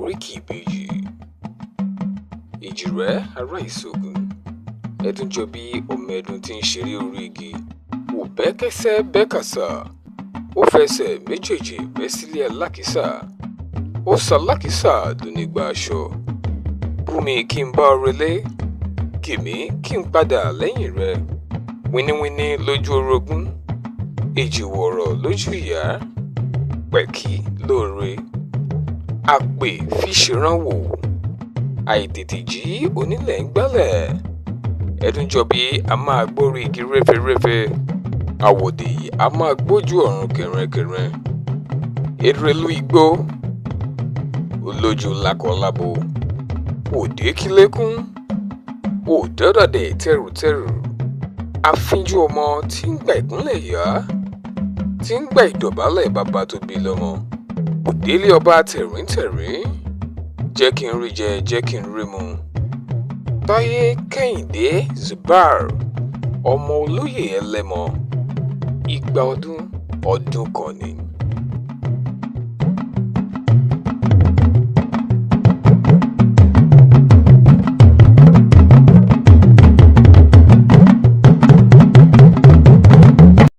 Oríkì ìbejì. Èjìrẹ́ ará Ìsògùn, Ẹdúnjọbí ọmọ Ẹdun tí ń ṣeré orí igi, òbẹ́kẹ́sẹ́ bẹ́kàsà, ó fẹsẹ̀ méjèèjì bẹ́ sílé alákìísà, ó ṣalákìísà donígbà aṣọ. Bú mi kí n bá ọ relé, kì mí kí n padà lẹ́yìn rẹ. Wíníwíní lójú orogún, èjìwọ̀rọ̀ lójú ìyá, pẹ̀kí lóore, àpè fíṣèrànwọ́, àìtètè jí onílẹ̀ ń gbálẹ̀. Ẹdúnjọbí a máa gbórí igi réferéfe, àwòdì a máa gbójú ọ̀run kẹ̀rẹǹkẹ̀rẹn. Erelú igbó, olójú lákọlábo, òde kílékún, òdọ́dọ̀dẹ̀ tẹrùtẹrù, afínjú ọmọ tí ń gba ìkúnlẹ̀ ìyá, tí ń gba ìdọ̀bálẹ̀ bàbá tó bí lọ́mọ. Òdélé ọba tẹ̀ríntẹ̀rín, jẹ́ kí n rí jẹ, jẹ́ kí n rí mu. Táyé Kẹ́hìndé Zubair, ọmọ olóyè Ẹlẹ́mọ, igba ọdún ọdún kan ni.